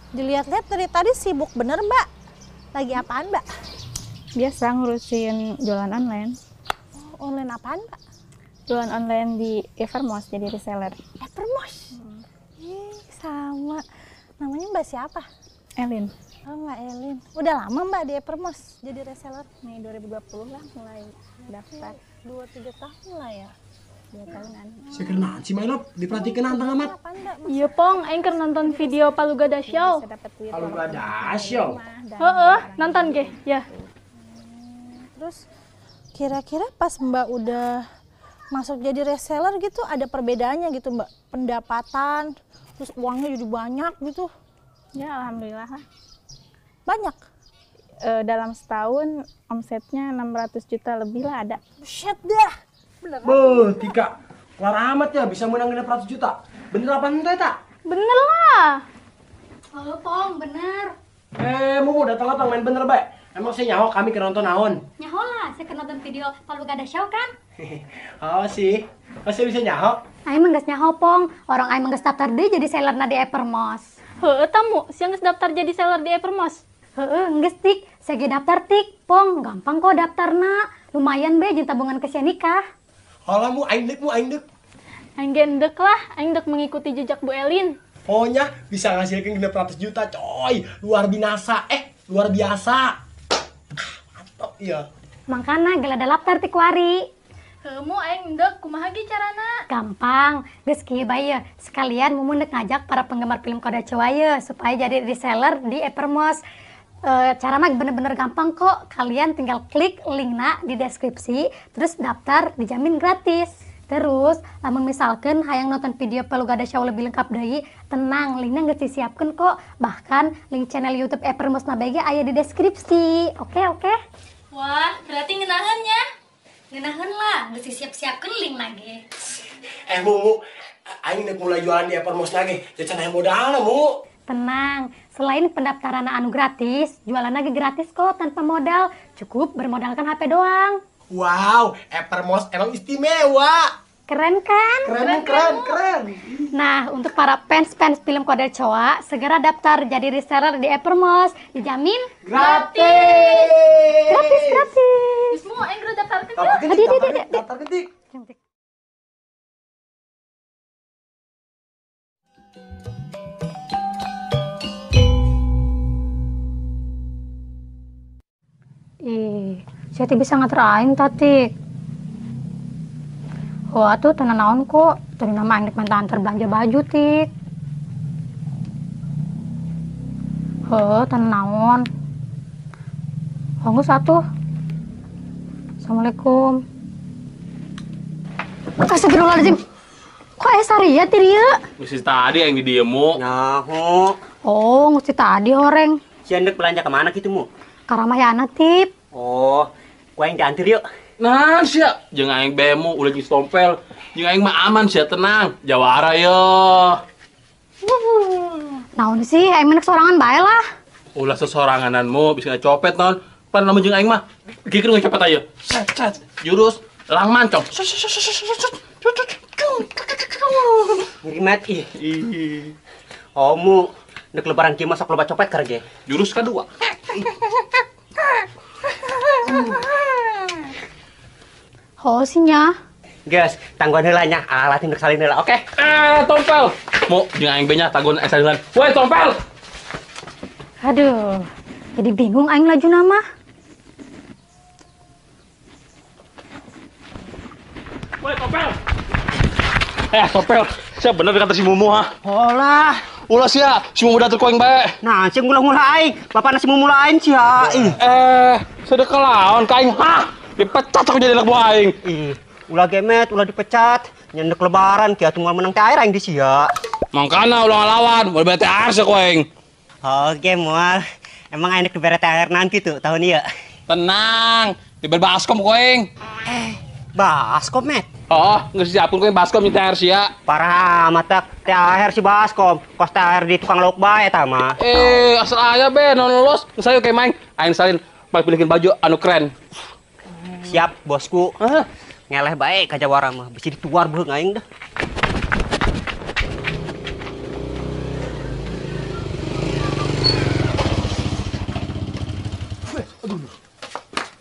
Dilihat-lihat dari tadi sibuk bener, Mbak. Lagi apaan, Mbak? Biasa ngurusin jualan online. Oh, online apaan, Mbak? Jualan online di Evermos, jadi reseller. Evermos? Ih, sama. Namanya Mbak siapa? Elin. Oh, Mbak Elin. Udah lama Mbak di Evermos jadi reseller? Nih 2020 lah mulai daftar. 2-3 tahun lah ya. 2 tahunan. Saya kena sih main op, diperhatikan antang amat. Iya Pong, aing keur nonton video Palugada Show. Palugada Show. Heeh, nonton ge, ya. Terus kira-kira pas Mbak udah masuk jadi reseller gitu ada perbedaannya gitu Mbak? Pendapatan, terus uangnya jadi banyak gitu? Ya alhamdulillah lah. Banyak? Dalam setahun omsetnya 600 juta lebih lah ada. Buset dah. Bener. Beuh, Tika, kelar amat ya bisa menang 600 juta. Bener apa enggak, tak? Bener lah. Oh, Pong, bener. Mumu datang-datang main bener, bae. Emang saya nyaho kami ke nonton naon? Nyaho lah, saya ke nonton video Palugada Show kan? Oh sih, oh saya bisa nyaho? Aing mah geus nyaho, Pong. Orang aing mah geus daftar deui jadi sellerna di Evermos. Heueuh tamu, sia geus daftar jadi seller di Evermos. Heueuh, geus tik, saya ge daftar tik, Pong. Gampang kok daftarna. Lumayan be jeung tabungan ke sia nikah. Hola mu, aing deuk mu, aing deuk. Aing ge endek lah, aing deuk mengikuti jejak Bu Elin. Pokoknya bisa ngasilkan 600 juta, coy. Luar binasa, luar biasa. Mantap iya. Mangkana geula daftar ti kuari. Heueuh mu aing endek, kumaha ge carana? Gampang, geus kieu bae ye. Sekalian Mumu ndek ngajak para penggemar film Koda Coa ye supaya jadi reseller di Evermos. Cara mah bener-bener gampang kok. Kalian tinggal klik linkna di deskripsi, terus daftar dijamin gratis. Terus, lamun misalkan hayang nonton video Palugada Show lebih lengkap deui, tenang, linknya geus disiapkeun kok. Bahkan link channel YouTube Evermos na bae ge aya di deskripsi. Oke, oke. Wah, berarti ngeunaheun nya? Ngeunaheun lah, geus disiap-siapkeun link ge. Mumu, aing nek mulai jualan di Evermos lagi, jadi cenah modalna, Mu. Tenang, selain pendaftaran anu gratis, jualan lagi gratis kok tanpa modal. Cukup bermodalkan HP doang. Wow, Evermos emang istimewa. Keren kan? Keren, keren, keren. Nah, untuk para fans-fans film Koda Coa, segera daftar jadi reseller di Evermos. Dijamin gratis. Gratis, gratis. Semua aing kudu daftarkeun. Daftar ketik. Ih, saya tidak bisa nganter aing tadi. Wah tuh tanah naon kok. Tadi nama aing dek minta antar belanja baju tik. Heuh, tanah naon. Honggo satu. Assalamualaikum. Astagfirullahaladzim. Kok saria ti dieu? Ngisi tadi yang di dieu mu. Nyaho. Oh, ngisi tadi horeng. Sia ndek belanja kemana gitu mu? Karamayana tip. Oh, gua yang diantar yuk. Nah, sia, jeung aing bemo ulah jeung tompel. Jeung aing mah aman sia tenang. Jawara yo. Naon sih, aing mah sorangan bae lah. Ulah sesoranganan mu bisa copet non. Pan lamun jeung aing mah gigir ngecopet aja. Set set jurus lang mancong. Ngerimat ih. Oh mu, ndek lebaran kieu mah sok loba copet karege. Jurus kedua. Oh sinya. Guys, tangguhan heula nya, alat ndek salin heula, oke? Tompel. Mu jeung aing be nya tangguhan salinan. Woi, tompel. Aduh, jadi bingung aing laju nama. Woi, tompel. Tompel. Sia bener kata si Mumu ha. Holah. Ulah sia, si Mumu datur ku aing bae. Nah, sia ngulah-ngulah aing. Bapak nasi Mumu lain sia. Sedekah laon ka aing. Hah? Dipecat aku jadi anak buah aing. Ih, ulah gemet, ulah dipecat. Nyendek lebaran kia tunggal menang THR aing di sia. Mangkana ulah ngalawan, moal bere THR sia ku aing. Oke, moal. Emang aing dibere THR nanti tuh tahun ieu. Tenang, dibere baskom ku aing. Baskom, Met? Oh, geus disiapkeun ku aing baskom jeung THR sia. Parah amat THR si baskom. Kos THR di tukang lauk bae eta mah. Asal aya be, non lolos, geus ayo kayak main. Aing salin pilihkeun baju anu keren. Siap, bosku. Ngeleh bae ka jawara mah, bisi dituar beuheung aing dah.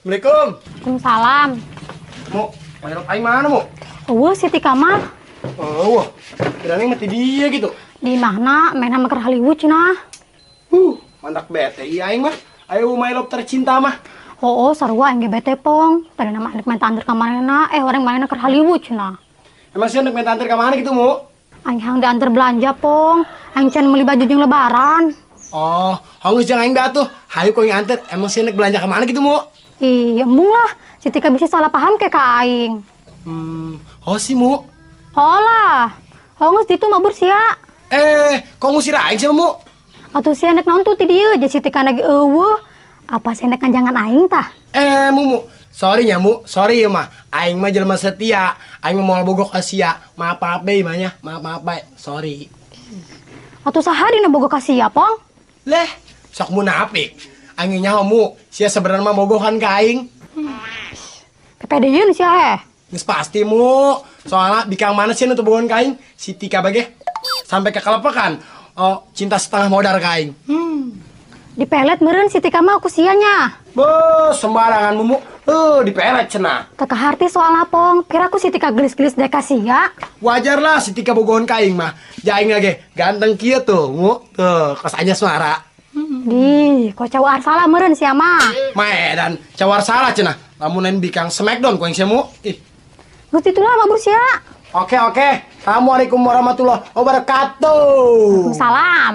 Assalamualaikum. Waalaikumsalam. Mu, my love aing mana, Mu? Eueuh si Tika mah. Oh, kirain mati dia gitu. Di mana? Main sama keur Hollywood cenah. Mantak bete iya aing mah. Ayo my love tercinta mah. Oh, sarua aing ge bete pong. Tadi nama anak main anter ka manehna, orang manehna keur Hollywood cenah. Emang sih anak main anter ka mana gitu, Mu? Aing hayang diantar belanja, Pong. Aing can meuli baju jeung lebaran. Oh, hangus jeung aing da atuh. Hayu ku aing anter. Emang sih anak belanja ka mana gitu, Mu? Ih, embung lah. Si Tika bisa salah paham ke ka aing. Oh sih, Mu. Oh lah. Hongus ditu mabur sia. Kok ngusir aing sih, Mu? Atuh sia nek naon tuh ti dieu, jadi si Tika lagi eueuh. Apa sia nek nganjangan aing tah? Mu, sorry nya, Mu. Sorry ya mah. Aing mah jelema setia. Aing mah moal bogoh ka sia. Maaf maaf bae mah nya. Maaf maaf bae. Sorry. Atuh saha dina bogoh ka sia, Pong? Leh, sok munafik. Aing nyaho, Mu. Sia sebenarnya mah bogohan ka aing. Pepedeun sia heh. Geus pasti, Mu. Soalnya bikang mana sih nu teu bogohan ka aing? Si Tika bage sampai ke kelepekan. Oh, cinta setengah modar ka aing. Dipelet meureun si Tika mah ku sia nya. Beuh, sembarangan Mumu. Dipelet cenah. Teu kaharti soalna, Pong. Kira ku si Tika gelis-gelis dek ka sia. Wajar lah si Tika bogohan ka aing mah. Jaing lagi ganteng kieu tuh, Mu. Tuh, kos anya suara. Di, kok cawar salah meureun sia mah. Maedan, cawar salah cenah. Lamun lain bikang smackdown ku aing sia, Mu. Ih. Geus itulah mabur sia. Oke, oke. Assalamualaikum warahmatullahi wabarakatuh. Waalaikumsalam.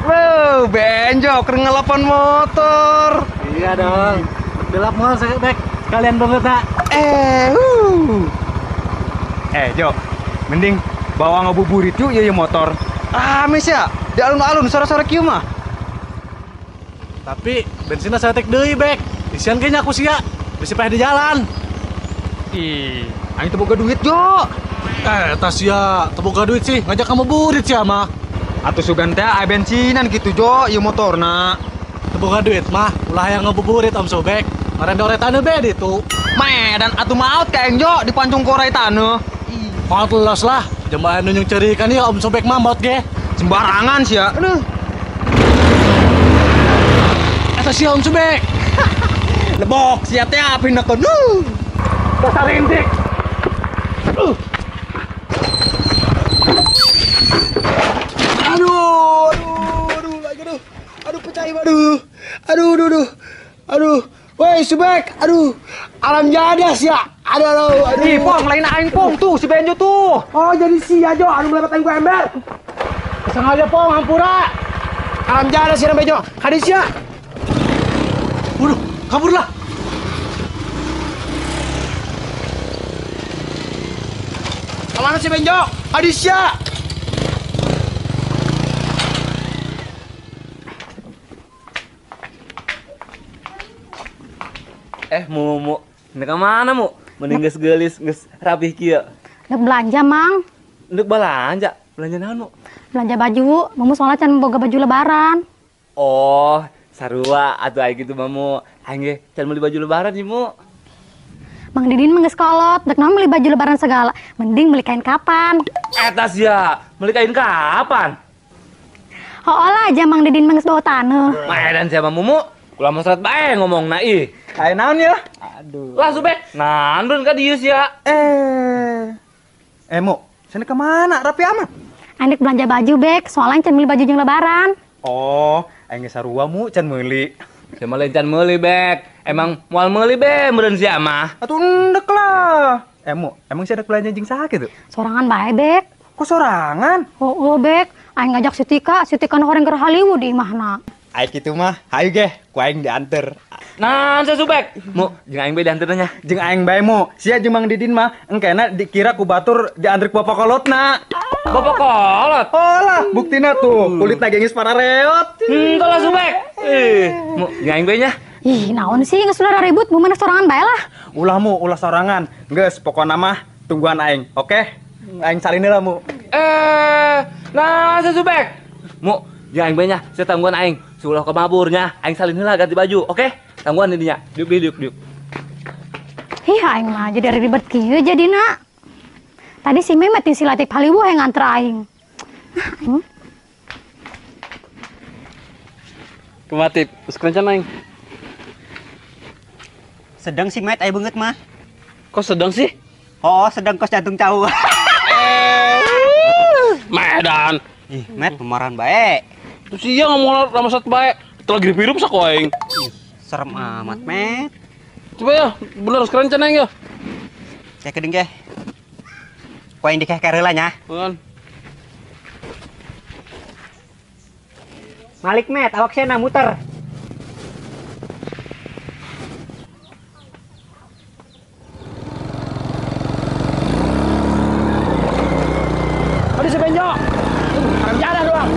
Wow, Benjo, keur ngelapan motor. Iya dong. Belap mau saya, Bek. Kalian banget, tak? Jo, mending bawa ngabuburit yuk ya motor. Ah, mes ya, di alun-alun sore-sore kieu mah. Tapi bensinnya saya tek deui, Bek. Isian kayaknya aku sia. Bisi peh di jalan. Ih, aing teu boga duit, Jo. Tas sia, teu boga duit sih, ngajak kamu burit sia mah. Atuh sugan teh aya bensinan gitu, Jo, ieu motorna. Teu boga duit mah, ulah hayang ngabuburit Om Sobek. Marende ore taneuh be ditu. Medan atuh maot ka aing, Jo, dipancung ku orai taneuh. Maot los lah. Jembatan nunjuk cerikan ya Om Sobek mah maot ge. Sembarangan sih ya. Aduh. Eta sia Om Sobek. Lebok sia teh api na kono. Dasar rintik. Aduh, aduh, aduh, aduh. Aduh, pecah, aduh. Aduh, aduh, aduh. Aduh. Woi, Subek, aduh. Alam jadas ya. Aduh, aduh, aduh. Ih, Pong, lain aing, Pong. Tuh, si Benjo tuh. Oh, jadi sia, Jo. Aduh, melewat aing ku ember. Sengaja, Pong, hampura. Alam jadas ya, Benjo. Hadis ya. Waduh, kaburlah. Kemana si Benjo? Hadis ya. Mu, nek mana, Mu? Mending geus geulis, geus rapih kieu. Nek belanja, Mang. Nek belanja? Belanja naon, Mu? Belanja baju. Mumu soalnya can boga baju lebaran. Oh, sarua atuh aya kitu mah, Mu. Aing ge can meuli baju lebaran ieu, Mu. Mang Didin mah geus kolot, dek naon meuli baju lebaran segala. Mending meuli kain kapan. Eta sia, meuli kain kapan? Hooh lah aja Mang Didin mah geus bawa taneuh. Maedan sia mah, Mumu. Ulah mesrat bae ngomongna ih. Aya naon ya? Aduh. Lah Subek, nah ndun ka dieu sia. Mu, sana ke mana? Rapi amat. Aing belanja baju, Bek. Soalnya can meuli baju jeung lebaran. Oh, aing geus sarua, Mu, can meuli. Sia mah lain can meuli, Bek. Emang moal meuli be meureun sia mah. Atuh endek lah. Mu, emang sia dek belanja jeung saha kitu? Sorangan bae, Bek. Kok sorangan? Oh, Bek. Aing ngajak si Tika, si Tika nu horeng keur Hollywood di imahna. Aing kitu mah, hayu ge, ku aing dianter. Nah, sia Subek. Mu, jeung aing bae dianter nya. Jeung aing bae, Mu. Sia jeung Mang Didin mah engkena dikira ku batur dianter ku bapak kolotna. Bapak kolot? Oh lah, buktina tuh, kulitna gengis parareot. Henteu lah Subek. Ih, Mu, jeung aing bae nya. Ih, naon sih geus ulah ribut, Mu mah sorangan bae lah. Ulah, Mu, ulah sorangan. Geus, pokona mah tungguan aing, oke? Aing salin heula, Mu. Nah, sia Subek. Mu, jeung aing bae nya, sia tangguan aing. Sulah ke maburnya, aing salin heula ganti baju, oke? Tangguan ini nya. Diuk diuk diuk. Ih, aing mah jadi ribet kieu jadina. Tadi si Memet yang si Latif Haliwu yang nganter aing. Nah, aing. Kumatip, terus kerencana aing. Sedang si Met, aing banget mah. Kok sedang sih? Oh, sedang kos jantung cau. Medan. Ih, Met pemarahan baik. Terus iya ngomong sama satu baik. Telah grip hirup sak aing. Serem amat, Met. Coba ya, bener harus keren ceneng ya. Kayak keding ke. Kau yang dikeh kereula nya. Bukan. Malik Met, awak sena muter. Aduh si Benjo. Haram jadah doang.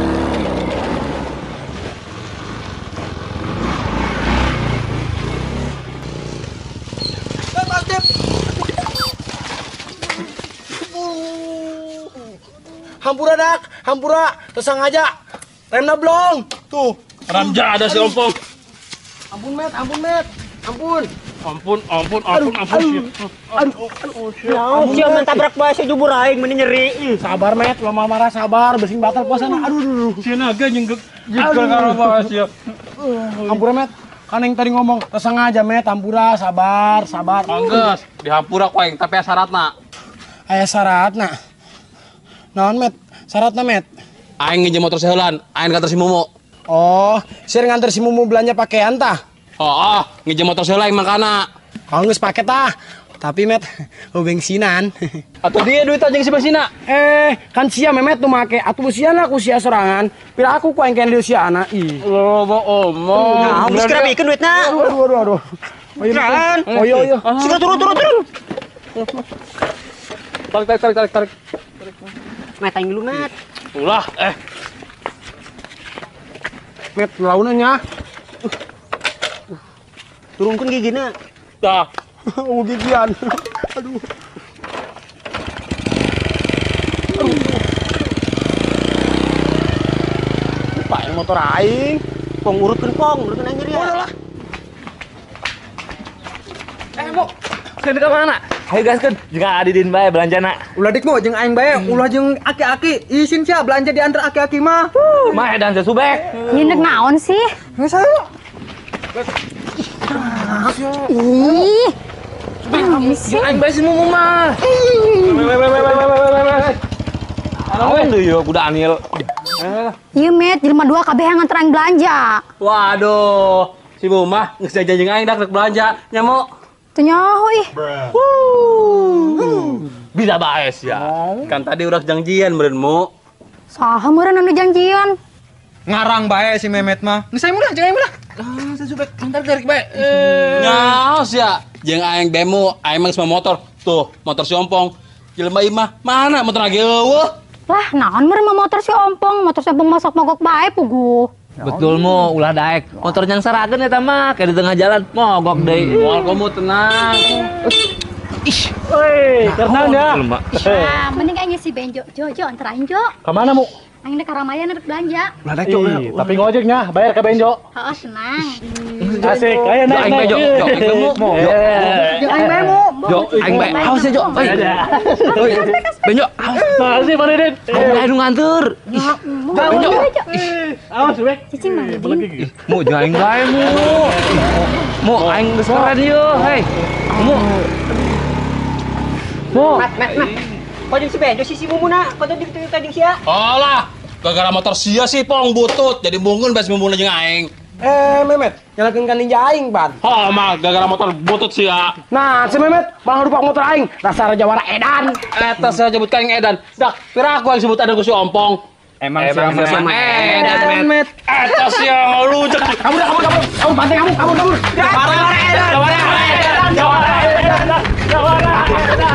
Hampura dak, hampura, tersengaja remna blong, tuh. Ramja ada si ompong. Ampun Met, ampun Met, ampun. Ampun, ampun, ampun, ampun. Aduh, aduh, siapa mentabrak bae si jubur aing meni nyeri. Sabar Met, lo marah sabar, besing batal puasana. Aduh, aduh, Si naga jeung jeung siap. Hampura Met, kan yang tadi ngomong tersengaja Met, hampura, sabar, sabar. Angges, dihampura ku aing tapi aya syaratna. Aya syaratna. Naon Met? Syaratna Met? Aing nginjem motor seheulan, aing nganter si Mumu. Oh, sir nganter si Mumu belanja pakaian tah? Oh, nginjem motor seheula aing mangkana. Oh, geus pake tah. Tapi Met, oh bensinan. Atuh dia duit anjing si bensina. Kan sia Memet nu make, atuh usiana ku sia sorangan. Pira aku ku aing keneh di usiana. Ih. Loba omong. Nah, geus kira bikeun duitna. Aduh, aduh, aduh. Oh iya, iya. Sika turun, turun, turun. Tarik, tarik, tarik, tarik, tarik. Met aing dulu, Met. Ulah, Met, launanya. Turunkeun gigina. Dah. Oh, gigian. Aduh. Aduh. Pak, yang motor aing. Pong urutkeun, pong, urutkeun aing ya. Udah lah. Mo. Saya ke mana? Ayo gaskeun, jeung Adidin bae belanjana. Ulah dik mo jeung aing bae, ulah jeung aki-aki. Isin sia belanja diantar aki-aki mah. Mah edan sesubek. Nyenek naon sih? Geus ayo. Ih. Jeung aing bae si Mumu mah. Naon deui yeuh budak Anil. Ieu Met, jelema dua kabeh yang nganter aing belanja. Waduh, si Mumu mah geus jajan jeung aing dak belanja nya mo. Teu nyaho ih. Bisa baes ya. Kan tadi udah janjian meureun mu. Saha meureun anu janjian? Ngarang bae si Memet mah. Geus aing ulah, jeung aing ulah. Ah, saya subek antar garik bae. Nyaho sia, jeung aing bemo, aing mah geus motor. Tuh, motor si Ompong. Jelema ieu mah mana motor lagi eueuh. Lah, naon meureun mah motor si Ompong, motor si Ompong masuk mogok bae puguh. Betul mo, ulah daek. Motor yang sarakeun eta mah kayak di tengah jalan mogok deui. Moal komo tenang. Ih, woi, tenang ya. Nah, mending aing si Benjo, Jo, Jo antar aing Jo. Ka mana mu? Aing dek ka Ramayan rek belanja. Ulah daek Jo. Tapi ngojeknya, bayar ke Benjo. Heeh, senang. Asik, ayo naik naik Jo. Jo, aing bae mu. Jo, aing bae mu. Jo, aing bae. Awas ya Jo. Oi. Benjo, awas. Makasih Pak Deden. Aing nu nganter. Benjo. Awas, Bek. Cicing mana, Din? Mu, jo aing bae mu. Mu, aing geus keren yeuh, hei. Mu. Mu. Mat, Mat, Mat. Kok jeung si Benjo si Mumu na, kok tadi jeung sia? Alah, gara-gara motor sia sih pong butut, jadi bungun bes Mumu jeung aing. Memet, nyalakeun ka ninja aing, Pan. Oh, mah gara-gara motor butut sia. Nah, si Memet malah rupak motor aing, rasa jawara edan. Eta sia nyebut ka aing edan. Dak, pira aku aing sebut edan ku si Ompong. Emang sia mah edan, Met. Eta sia ngalujek. Kabur, kabur, kabur. Kamu banting kamu, kabur, kabur. Jawara edan, jawara edan, jawara edan, jawara edan.